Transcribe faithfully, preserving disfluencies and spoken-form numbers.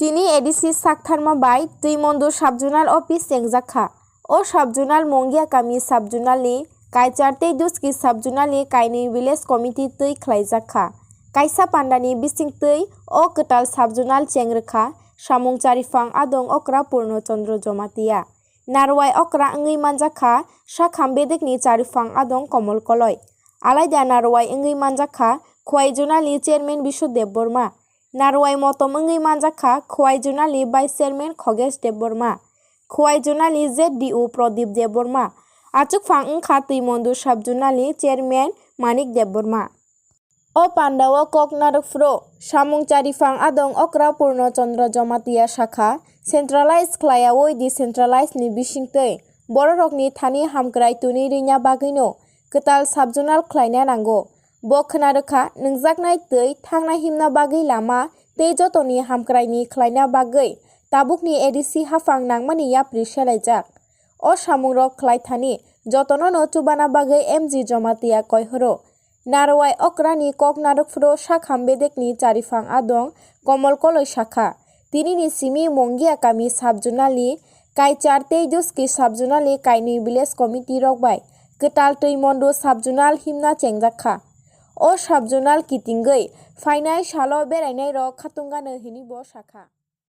Tini A D C saktharma bai Twimondu sub-zonal office chengjak kha. O sub-zonal Mongia kami sub-zonal ni Kaichar tei Duski sub-zonal ni kainwi village committee twi khlaijak kha. Kaisa pandani bisingtwi o kwtal sub-zonal cheng rwkha samung chariphang adong okra Purno Chandra Jamatia. Narwai okra wngwi manjak kha sakham bedekni chariphang adong Komol Koloi. Alaida narwai wngwi manjak kha Khwai zonal ni chairman Bishu Debbarma. Narwai motom wngwi manjak kha Khwai zonal ni vice chairman Khogesh Debbarma, Khwai zonal ni Z D O Pradip Debbarma. Achukphang wngkha Twimondu sub-zonal ni chairman Manik Debbarma. O pandao kok narwk phuru samung chariphang adong okra Purno Chandra Jamatia sakha, centralize khlaiyawi decentralize ni bisingtwi bororokni thani hamkrai twnwi rwina bagwino kwtal sub-zonal khlaina nango. Bo khwna rwkha, nwngjaknai twi thangna himna bagwi lama tei jotoni hamkraini khlaina bagwi tabukni A D C haphang nangmani yapri selaijak. O samungrok khlai thani jotonono chubana bagwi M G Jamatia koi horo. Narwai okrani kok narwk phuru sakham bedekni chariphang adong Komol Koloi sakha. Tinini simi Mongia kami sub-zonal ni Kaichar tei Duski sub-zonal ni kainwi village committee rok bai kwtal Twimondu sub-zonal himna chengjak kha. O sub-zonal kitingwi phainai salo berainai rok khatungano hini bo sakha.